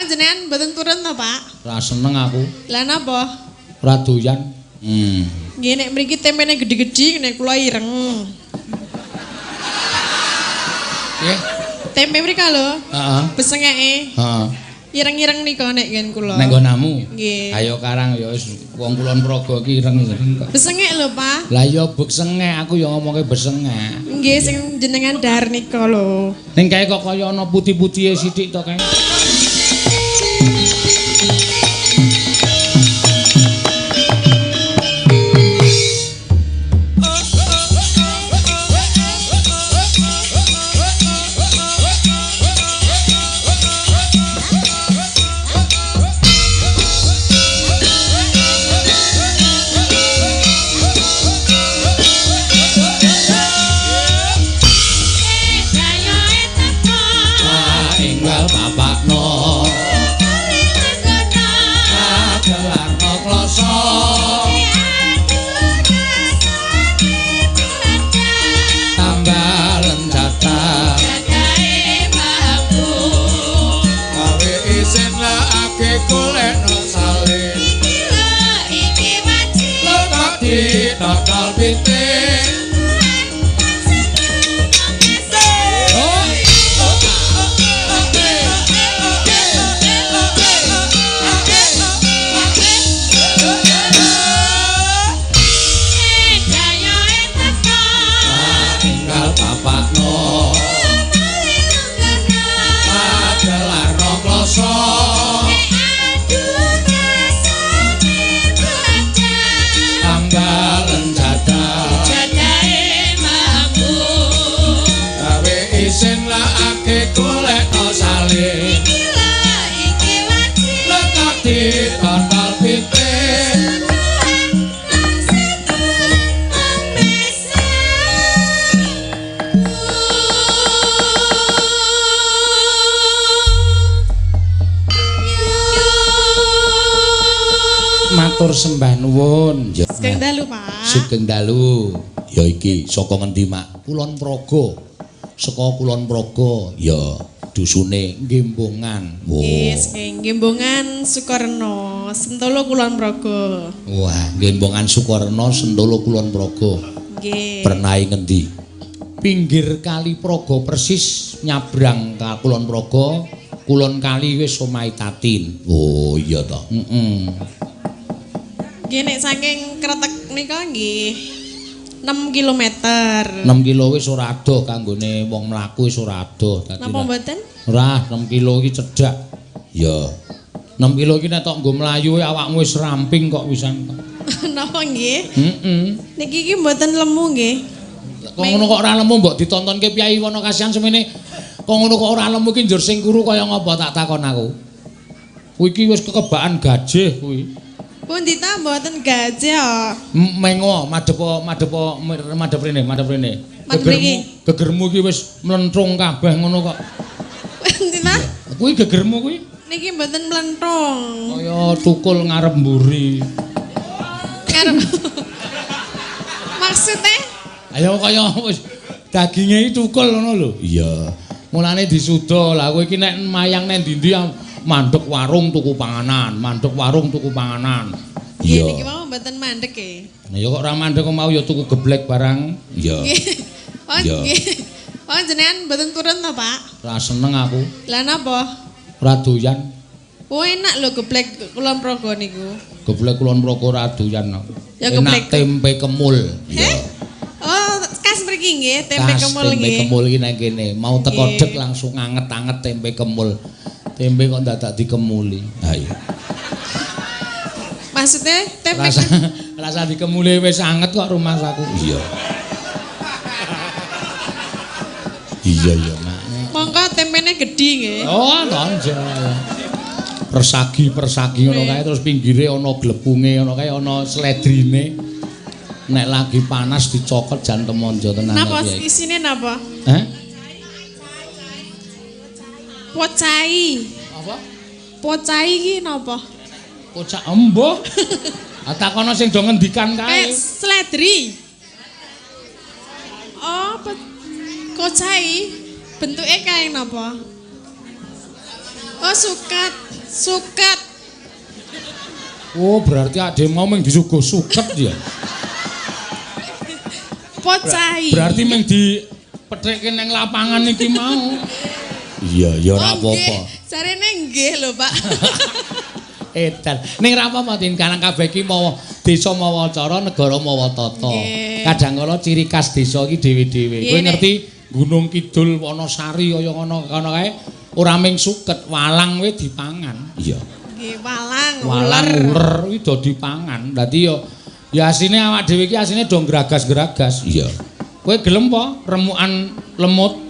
jenengan mboten purun to, Pak? Ora seneng aku. Lah napa? Ora doyan. Nggih nek mriki tempene gedhi-gedhi nek kula ireng. Nggih. Tempe mriki lho. Heeh. Besengeke. Heeh. Ireng-ireng nika nek nggen kula. Nek nggonamu? Nggih. Ayo karang ya wis wong Kulon Progo iki ireng-ireng kok. Besengek lho, Pak. Lah ya besengek, aku ya ngomongke besengek. Nggih sing jenengan dahar nika lho. Ning kae kok kaya ana putih-putihe sithik to kae. Enggal bapakno gelarno kloso tambah lenjata gawe isin lake golekno salin letak ditotol pitik. Enggal bapakno gelarno kloso tambah lenjata gawe isin lake golekno salin letak ditotol pitik. Matur sembah nuwun. Sugeng dalu, Pak. Sugeng dalu. Ya iki saka ngendi, Mak? Kulon Progo. Saka Kulon Progo ya dusune Gembongan. Nggih, saking Gembongan Sukorno, Sentolo Kulon Progo. Wah, Gembongan Sukorno, Sentolo Kulon Progo. Nggih. Pernahe ngendi? Pinggir Kali Progo persis nyabrang ka Kulon Progo, Kulon Kali wis omahe Tatin. Oh, iya to. Heeh. Nggih nek saking Kretek nika nggih 6 km. 6 kilo wis ora adoh kanggone wong mlaku wis ora adoh. Napa mboten? Ora, 6 kilo iki cedhak. Ya. 6 kilo iki nek tok nggo mlayu awakmu wis ramping kok wisan. Napa nggih? Heeh. Niki iki mboten lemu nggih. Kok ngono kok ora lemu mbok ditontonke Kyai Wono Kasihan semene. Kok ngono kok ora lemu iki njur sing kuru kaya ngapa tak takon aku. Kuwi iki wis kekebakan gajih kuwi. Pundi ta mboten gajih kok. Mengo madhepo madhepo madhep rene, madhep rene. Gegermu, gegermu iki wis mlentrung kabeh ngono kok. Pundi ta? Kuwi gegermu kuwi. Niki mboten mlentrung. Kaya tukul ngarep mburi. Ngarep. Maksudnya? Ayo kaya wis daginge iki tukul ngono lho. Iya. Mulane disuda. Lah kowe iki nek mayang nang ndi-ndi mandek warung tuku panganan, mandek warung tuku panganan. Iya. Niki mau mboten mandek e. Nah ya kok ora mandek kok mau ya tuku geblek barang. Iya. Oh nggih. Oh jenengan mboten purun to, Pak? Ora seneng aku. Lah napa? Ora doyan. Oh enak lho geblek Kulon Progo niku. Geblek Kulon Progo ora doyan aku. Ya geblek enak tempe kemul. Iya. Oh, khas mriki nggih, tempe kemul nggih. Tempe kemul iki nang kene. Mau teko dek langsung anget-anget tempe kemul. Tempe kok dadak dikemuli. Ha iya. Maksudnya tempe rasa dikemuli wis anget kok rumangsaku. Iya. Iya iya, Mak. Monggo tempene gedhi nggih. Oh, tonjo. Persagi-persagi ngono kae terus pinggire ana glepunge ngono kae ana sledrine. Nek lagi panas dicokot jan temonjo tenan. Napa isine napa? Heh? Pocai. Apa? Pocai iki napa? Pocak embuh. Ah takono sing do ngendikan kae. Sledri. Oh, kocai. Bentuke kae napa? Oh, suket. Suket. Oh, berarti ade mau ming disuguh suket ya. Pocahi. Berarti ming dipethikke ning lapangan iki mau. Iya, ya ora apa-apa. Jarene nggih lho, Pak. Edan. Ning ra apa-apa Tin, karang kabeh iki mawa desa mawa cara, negara mawa tata. Kadang kala ciri khas desa iki dhewe-dhewe. Kowe ngerti Gunung Kidul Wonosari kaya ngono kono kae ora ming suket, walang kowe dipangan. Iya. Nggih, walang, walang uler kuwi do dipangan. Dadi ya ya asine awak dhewe iki asine do gragas-gragas. Iya. Kowe gelem po remukan lemut?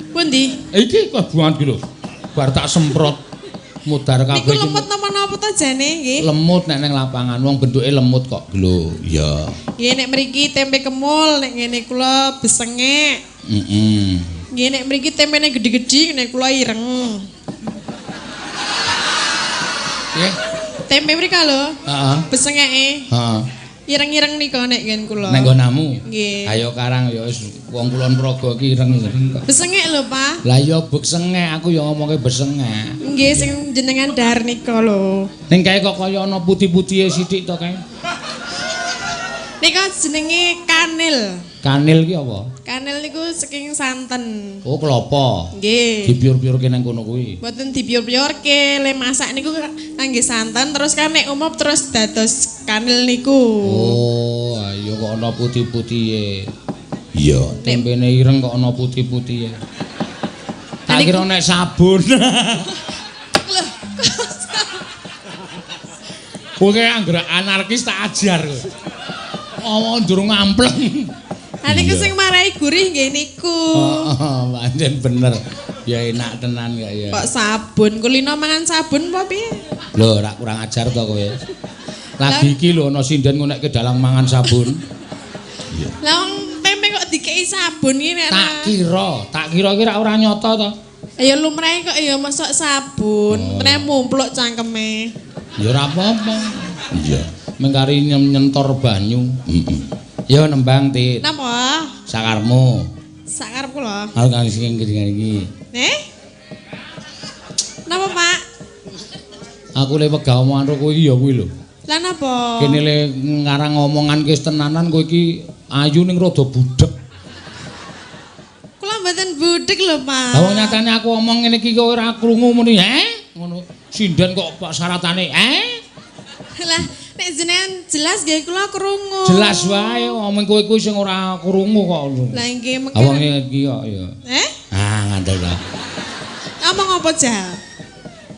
Pundi? Iki kebuangan iki lho. Bar tak semprot mudar kabeh. Niku lemut napa-napa to jane nggih? Lemut nek ning lapangan wong bentuke lemut kok. Lho, iya. Nggih nek mriki tempe kemul, nek ngene kula besengek. Heeh. Nggih nek mriki tempene gedhe-gedhe, nek kula ireng. Nggih. Tempe mriki lho. Heeh. Besengeke. Heeh. Ireng-ireng nika nek nggen kula. Nek nggonamu? Nggih. Ayo karang ya wis wong Kulon Progo iki ireng-ireng kok. Besengek lho, Pak. Lah iya besengek, aku ya ngomongke besengek. Nggih sing jenengan dahar nika lho. Ning kae kok kaya ana putih-putihe sithik to kae. Nika jenenge kanil. Kanil ki apa? Kanil niku saking santen. Oh, kelapa. Nggih. Dipiur-piurke nang kono kuwi. Mboten dipiur-piurke, le masak niku ngangge santen terus kan nek umop terus dados kanil niku. Oh, ayo kok ana putih-putihe. Iya, tempene ireng kok ana putih-putihe. Tak kira nek sabun. Lho, kowe anggere anarkis tak ajar kowe. Omong durung ngampleng. Ha niku sing marai gurih nggih niku. Heeh, pancen bener. Ya enak tenan kok ya. Kok sabun, kulino mangan sabun apa piye? Lho, ora kurang ajar to kowe. Lagi iki lho ana sinden ngonekke dalang mangan sabun. Iya. Lah wong tempe kok dikeki sabun iki nek tak kira iki ora nyata to. Ya lumrahe kok ya mosok sabun, meneh mumpluk cangkeme. Ya ora apa-apa. Iya. Mengkari nyentor banyu. Heeh. Ya nembang, Tit. Napa? Sakarmu. Sakarep kula. Aku kang sing iki. Neh? Napa, Pak? Aku le wegah omongan karo kowe iki ya kuwi lho. Lah napa? Kene le ngarang omongan ki wis tenanan kowe iki ayu ning rada budhek. Kula mboten budhek lho, Pak. Lah wong nyatane aku omong ngene iki kowe ora krungu muni, "Heh?" Ngono. Sinden kok syaratane, "Eh?" Lah nek jenengan jelas nggih kula krungu. Jelas wae omong kowe kuwi sing ora krungu kok. Lah nggih mengke. Wong iki kok ya. Eh? Ah, ngandel ta. Omong apa, Jal?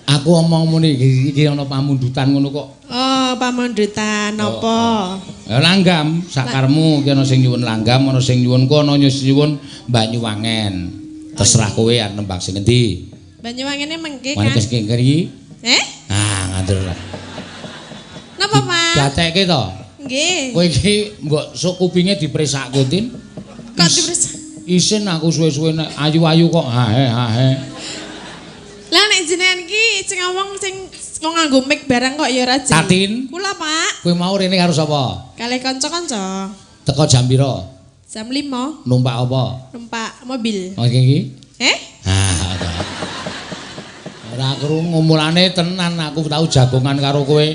Aku omong muni iki ana pamundutan ngono kok. Oh, pamundutan napa? Ya langgam, sakarmu iki ana sing nyuwun langgam, ana sing nyuwun ku ana nyuwun Banyuwangen. Terserah kowe arep nembang sing endi. Banyuwangene mengke kan. Mangke sing iki. Eh? Ah, ngandel ta. Napa, Pak? Gatekke to? Nggih. Kowe iki mbok sok kupinge dipresake, Tin. Kok dipresa? Isin aku suwe-suwe nek ayu-ayu kok hae hae. Lah nek jenengan iki sing ngomong sing nganggo mic barang kok ya ora jelas. Tatin. Kula, Pak. Kowe mau rene karo sapa? Kalih kanca-kanca. Teko jam pira? Jam 5. Numpak apa? Numpak mobil. Oh iki? Eh? Ah, ora krungu mulane tenan aku tau jagongan karo kowe.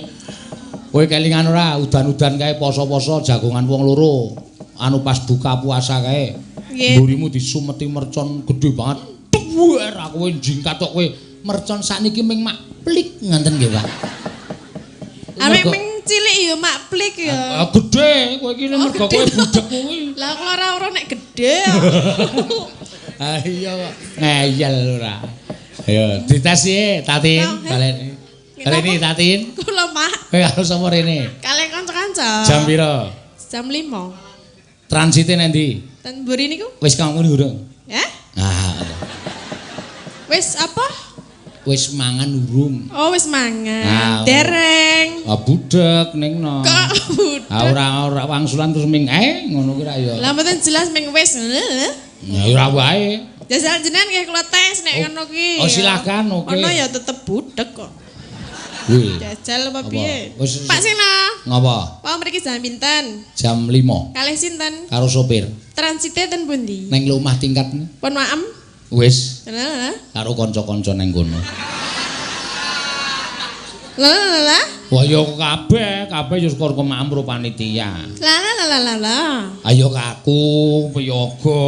Kowe kelingan ora udan-udan kae poso-poso jagongan wong loro. Anu pas buka puasa kae. Nggih. Mburimu disumeti mercon gedhe banget. Duwer aku njingkat kok kowe mercon sakniki ming mak plik ngoten nggih, Pak. Arek ming cilik ya mak plik ya. Gedhe kowe iki mergo kowe budhek kuwi. Lah kula ora ora nek gedhe. Ah iya kok ngeyel ora. Ayo dites piye Tatin baleni. Baleni Tatin. Kula, Pak. Kowe karo sapa rene? Kalih kanca-kanca. Jam pira? Jam 5. Transite nang ndi? Ten mburi niku. Wis kanggo urung? Eh? Ah. Wis apa? Wis mangan urung. Oh, wis mangan. Nah, dereng. Ah budhek ning no. Kok budhek? Ah ora wangsulan terus ming ngono kuwi ra ya. Lah mboten jelas ming wis. Ya ora wae. Jajal jenengan nggih kula tes nek ngono kuwi. Oh silakan oke. Ono ya tetep budhek kok. Wih. Jajal apa piye? Pak Sina. Ngapa? Pak mriki jam pinten? Jam 5. Kalih sinten? Karo sopir. Transite ten pundi? Neng lumah tingkat. Pun maem. Wis. Heeh. Karo kanca-kanca neng kono. Lah lah lah. Wah ya kabeh, kabeh ya skor kemaem pro panitia. Lah lah lah lah lah. Ayo aku, piyaga,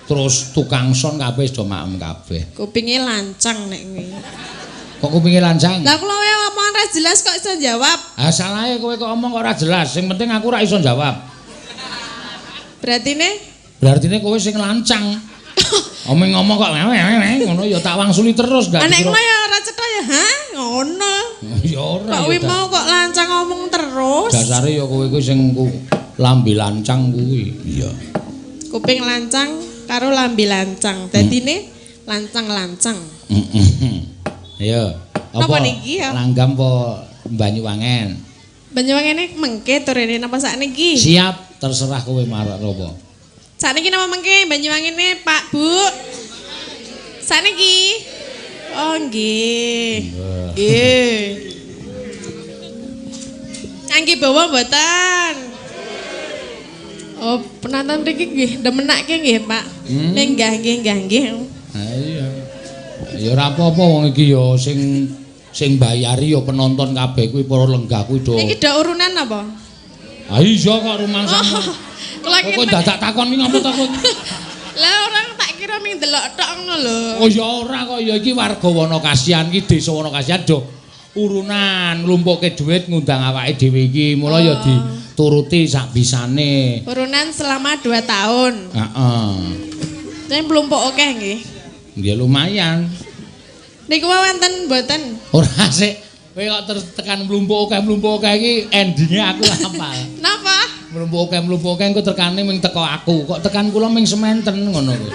terus tukang son kabeh do maem kabeh. Kupinge lancang nek kuwi. Kok kupinge lancang? Lah kula wae omongan ra jelas kok iso jawab. Ah salahe kowe kok omong kok ora jelas. Sing penting aku ora iso jawab. Berartine? Berartine kowe sing lancang. Omong ngomong kok ngono ya tak wangsuli terus gak dikira. Nek ngono ya ora cetha ya, ha? Ngono. Ya ora. Kok kuwi mau kok lancang ngomong terus. Dasare ya kowe kuwi sing lambe lancang kuwi. Iya. Kuping lancang karo lambe lancang. Dadine lancang-lancang. Heeh. Ayo. Apa niki ya? Langgam apa Banyuwangen? Banyuwangene mengke to rene napa sakniki? Siap, terserah kowe marek apa. Sakniki napa mengke Banyuwangene, Pak, Bu? Sakniki. Oh, nggih. Nggih. Kangge bawa mboten? Oh, penonton mriki nggih demenake nggih, Pak. Lenggah nggih, nggah nggih. Ha iya. Ya ora apa-apa wong iki ya sing bayari ya penonton kabeh kuwi para lenggah kuwi do. Iki do urunan apa? Ha iya kok rumangsamu. Kok dadak takon iki ngapa takon? Lah orang tak kira ming delok tok ngono lho. Oh ya ora kok ya iki warga Wono Kasihan iki desa Wono Kasihan do urunan nglumpukke dhuwit ngundang awake dhewe iki. Mula ya dituruti sak bisane. Urunan selama 2 tahun. Heeh. Nek mlumpuk akeh nggih. Nggih lumayan. Niku wonten mboten? Ora sik. Kowe kok terus tekan mlumpuk akeh iki endinge aku hafal. Napa? Mlumpuk akeh engko tekane ming teko aku. Kok tekan kula ming sementen ngono kuwi.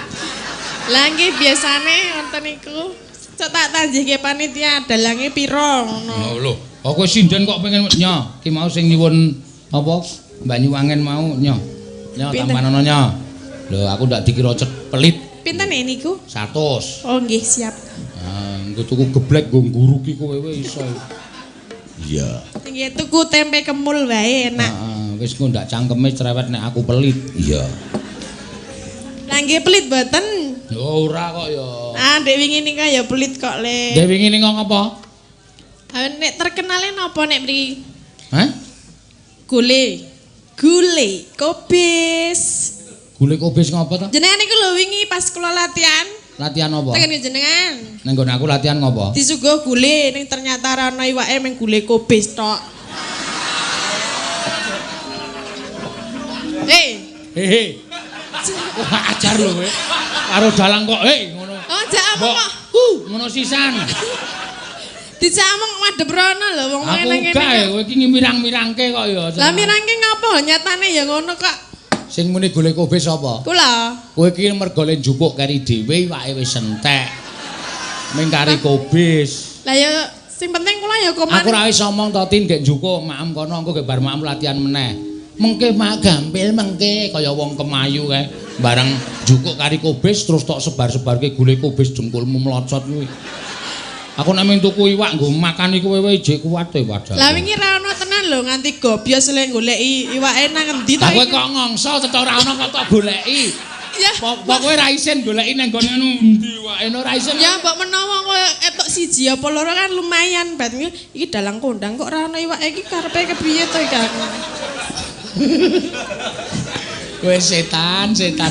Lah nggih biasane wonten niku. Cok tak tanjihke panitia dalange pira ngono. Oh lho, kok kowe sinden kok pengen nyo, ki mau sing nyuwun apa Banyuwangen mau nyo. Nyo tampanono nyo. Lho aku ndak dikira pelit. Pinten niku? 100. Oh nggih siap. Ah, nggo tuku geblek nggo ngguruki kowe wae iso. Iya. Nggih tuku tempe kemul wae enak. Heeh, wis engko ndak cangkeme cerewet nek aku pelit. Iya. Lah nggih pelit mboten? Ya ora kok ya. Ah, ndek wingi nika ya pelit kok le. Ndek wingi nika ngapa? Ha nek terkenale napa nek mriki? Hah? Gule. Gule kobis. Gule kobis ngapa to? Jenengan niku lho wingi pas kula latihan. Latihan apa? Tekan jenengan. Nang nggon aku latihan ngopo? Disuguh gule ning ternyata ora ana iwake mung gule kobis tok. Hei. Hehe. Wah, ajar lho kowe. Karo dalang kok, hei ngono. Oh, jak omong kok. Ngono sisan. Dijak omong madhep rono lho wong ngene-ngene. Aku gak kowe iki mirang-mirangke kok ya. Lah mirangke ngopo? Nyatane ya ngono kok. Sing muni gule kobis sapa? Kula. Kowe iki mergo le njupuk keri dhewe iwake wis entek. Ming kari kobis. Lah ya sing penting kula ya koman. Aku ora wis omong to Tin gek njupuk maem kono engko gek bar maem latihan meneh. Mengke mak gampil mengke kaya wong kemayu kae. Bareng njupuk kari kobis terus tok sebar-sebarke gule kobis dengkulmu mlocot kuwi. Aku nek ming tuku iwak nggo makani kowe wae jek kuat e padahal. Lah wingi ra ono tenan lho nganti gobyos le goleki iwake nang endi to. Lah kowe kok ngongso cetha ora ono kok tok goleki. Ya. Pokoke ra isin goleki nang nggone anu endi iwake ora isin. Ya mbok menawa kowe etok siji apa loro kan lumayan bat iki dalang kondang kok ora ono iwake iki karepe kepiye to iki aku. Kowe setan, setan.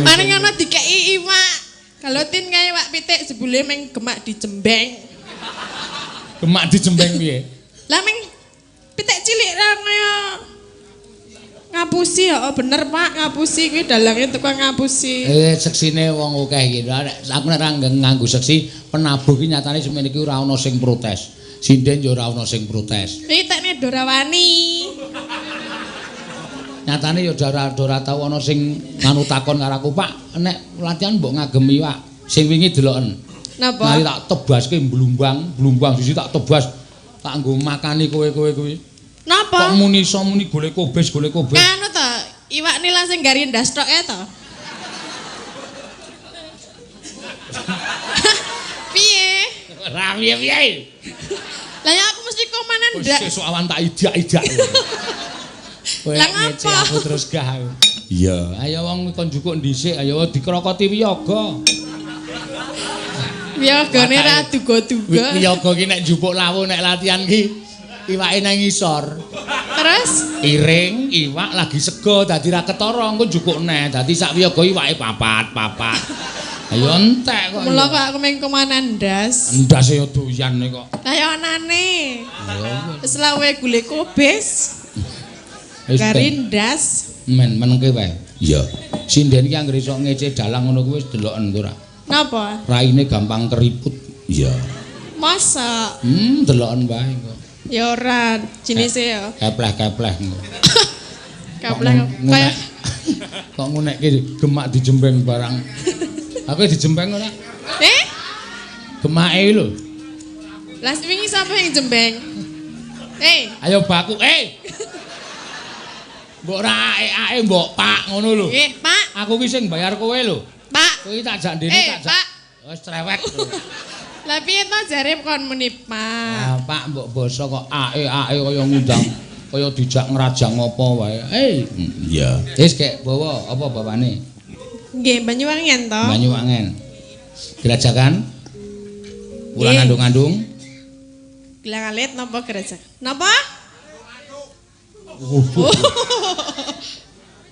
Paling ono dikeki iwak. Kalau tin kae iwak pitik jebule meng gemak dijembeng. Gemak dijembeng piye? Lah meng pitik cilik ra kaya ngapusi ya, oh bener Pak, ngapusi kuwi dalange tukang ngapusi. Seksine wong akeh iki. Aku nek ra nganggo seksi, penabuh iki nyatane semene iki ora ana sing protes. Sinden ya ora ana sing protes. Iki tekne Dorawani. Nyatane ya ora tau ana sing nganu takon karo aku, Pak, nek latihan mbok ngagem iwak sing wingi deloken. Napa? Nali tak tebaske blumbang, blumbang siji tak tebas, tak nggo makani kowe-kowe kuwi. Napa? Kok muni iso muni golek kobis, golek kobis. Anu to, iwak nila sing gari ndas tok e to. Piye? Ora piye-piye. Lah ya aku mesti komanan ndak. Wis sesuk awan tak idak-idak. Lah ngapa? Aku terus gah aku. Iya, ayo wong kon njukuk dhisik, ayo dikrokoti wiyaga. Wiyogane ra duga-duga. Wiyaga ki nek njupuk lawuh nek latihan ki iwake nang ngisor. Terus iring iwak lagi sego dadi ra ketara engko njupuk neh. Dadi sak wiyaga iwake papat-papat. Ayo entek kok. Mula kok aku meng kemanan ndas. Ndase yo doyan kok. Lah yo anane. Wis lawe gule kobis. Gari ndas. Men menengke wae. Iya. Sinden iki anggere iso ngece dalang ngono kuwi wis deloken ora. Napa? Raine gampang keriput. Iya. Masa? Deloken wae kok. Ya ora, jenise ya. Kepleh-kepleh ngono. Kepleh kaya kok ngunekke gemak dijembeng barang. Aku dijembeng ora? Eh? Gemake lho. Lah wingi sapa yang jembeng? Eh. Ayo baku, eh. Mbok ra ae-ae mbok Pak ngono lho. Nggih, Pak. Aku ki sing bayar kowe lho. Pak. Kowe tak jak ndene tak jak. Pak. Wis trewek. Lah piye to jare kon muni Pak? Ah, Pak mbok basa kok ae-ae kaya ngundang kaya dijak ngrajang apa wae. Eh, iya. Wis kek bawa apa bawane? Nggih, Banyuwangen to. Banyuwangen. Gerajakan? Wulan andung-andung. Gelang alit napa gerajak? Napa?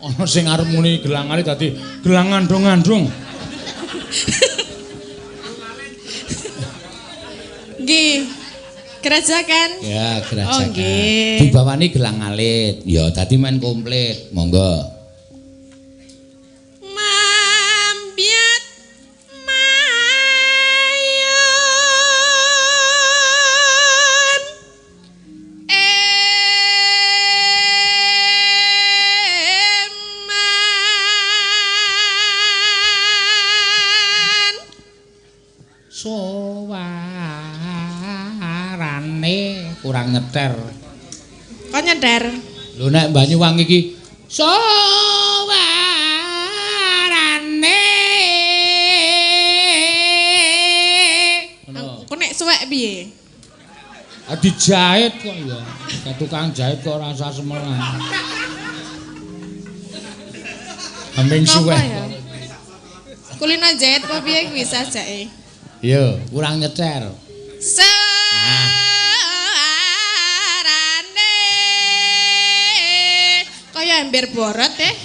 Ana sing arep muni gelang alit dadi gelang andung-andung. Nggih. Gerajakan. Ya, gerajakan. Oh, nggih. Dibawani gelang alit. Ya, dadi main komplit. Monggo. Mambiat mayun eman Suwarane kurang nyeter. Kok nyeter? Lho nek Banyuwangi iki suwarane. Ngono. Kok nek suwek piye? Ah dijahit kok ya. Kayak tukang jahit kok ora usah semelan. Aming suwek. Kulino jahit apa piye kuwi sajake? Iya, kurang nyeter. Suarane kaya ember borot eh.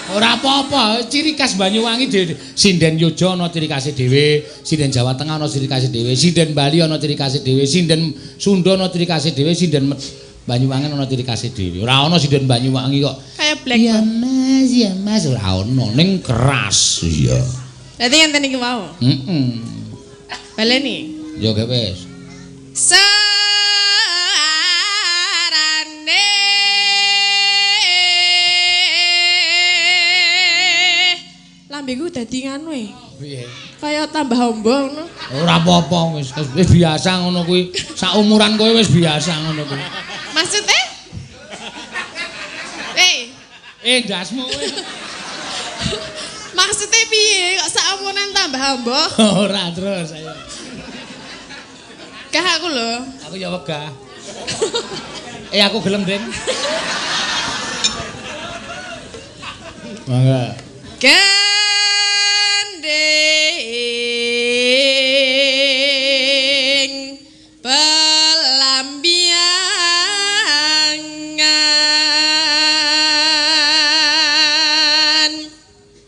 Ora apa-apa, ciri khas Banyuwangi dhewe. Sinden Yogya ana ciri khase dhewe, sinden Jawa Tengah ana ciri khase dhewe, sinden Bali ana ciri khase dhewe, sinden Sunda ana ciri khase dhewe, sinden Banyuwangi ana ciri khase dhewe. Ora ana sinden Banyuwangi kok. Kaya black. Iya Mas, iya Mas, ora ana ning keras. Iya. Dadi ngenten iki wau. Heeh. Baleni. Ya gak wis. Suarane lambeku dadi nganu e. Piye? Kaya tambah ombo ngono. Ora apa-apa wis, wis biasa ngono kuwi. Saumuran kowe wis biasa ngono kuwi. Maksude? Eh. Eh ndasmu kowe. Maksudnya piye kok saumuran tambah ombo? Ora terus ayo. Gah aku lho. Aku ya wegah. Eh aku gelem, Den. Mangga. Gending pelambiangan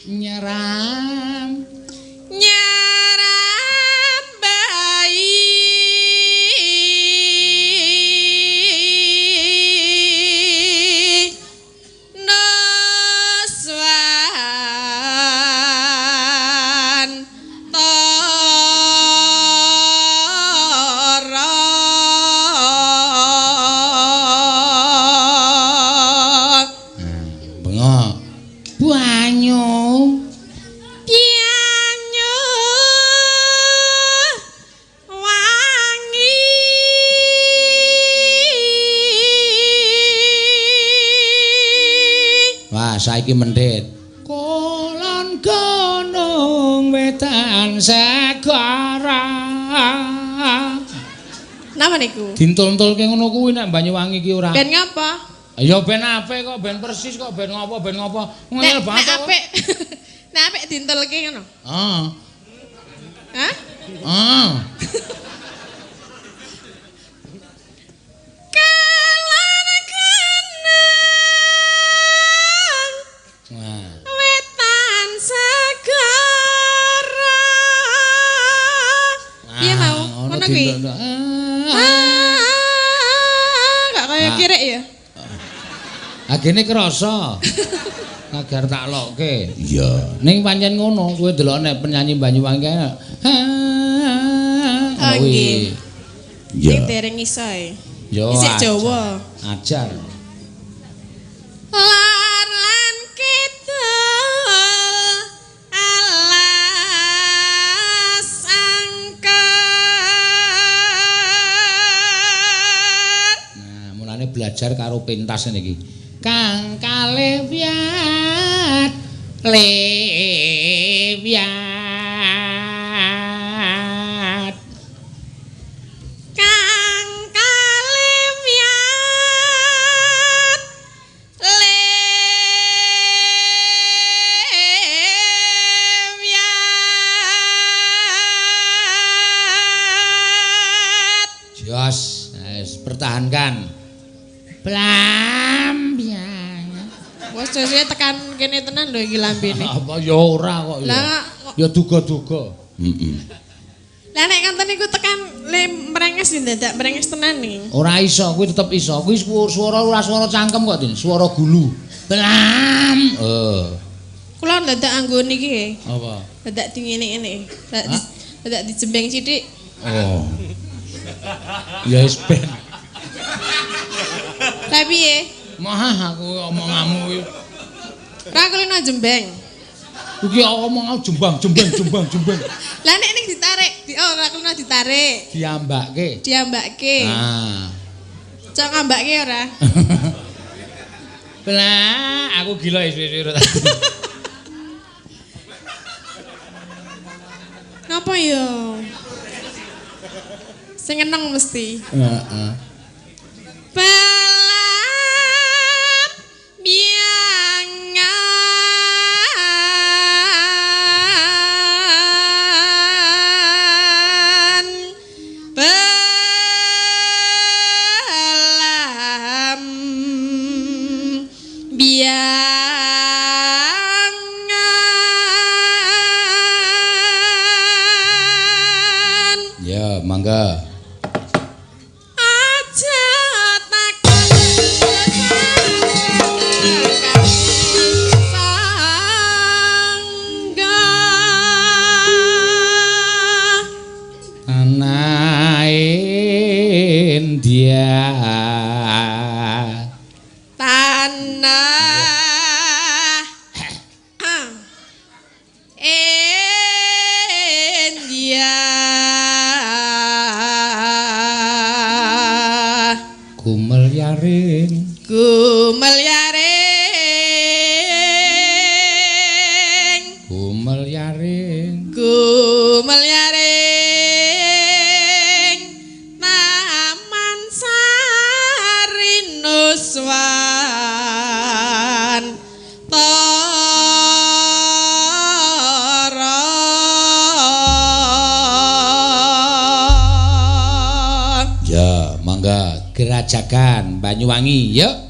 nyeram nyeram bayi nuswan tara. Bengok. Banyu. Banyu wangi. Wah, saiki mendhet. Kulon gunung wetan segara. Napa niku? Dintul-intulke ngono kuwi nek Banyuwangi ki ora. Ben ngapa? Ya ben apik kok, ben persis kok, ben ngopo, ben ngopo. Ngel Nek banget. nek apik. Nek apik dintulke ngono. Heeh. Hah? Ah. Kelon keneng. Nah. Wetan segara. Piye mau? Ngono kuwi. Ah, gak kaya kirek ya. Agene krasa. Agar tak lokke. Iya. Ning pancen ngono, kowe delok nek penyanyi Banyuwangi kae. Oh nggih. Iya. Ning dereng iso e. Yo. Isih Jawa. Ajar. Lar lan kidul alas angker. Nah, mulane belajar karo pentas niki. Kang kalewyat lewyat. Kang kalewyat lewyat. Jos, wis pertahankan. Blambyang. Wes sesuk tekan kene tenan lho iki lambene. Apa ya ora kok ya. Lah ya duga-duga. Heeh. Lah nek kanten niku tekan le mrenges dadak mrenges tenan nih. Ora iso, kuwi tetep iso. Kuwi swara ora swara cangkem kok, Din. Swara gulu. Blam. Eh. Kula dadak anggo niki. Apa? Dadak di ngene-ngene. Dadak dijembeng sithik. Oh. Ya wis ben. Lah piye? Mah aku omonganmu kuwi. Ora kulino jembeng. Iki omong jembang jembeng jembang jembeng. Lah nek ning ditarik, ora kulino ditarik. Diambake. Diambake. Ah. Cok ngambake ora? Lah, aku gila wis-wis. Napa ya? Sing eneng mesti. Heeh. Belam biangan belam biangan. Ya, mangga. Aja takon sangga. Tanah India. Tanah India. Gumelyaring. Gumelyaring. Gumelyaring. Gumelyaring. Taman Sari Nuswantara. Ya, mangga Gerajagan Banyuwangi, yuk.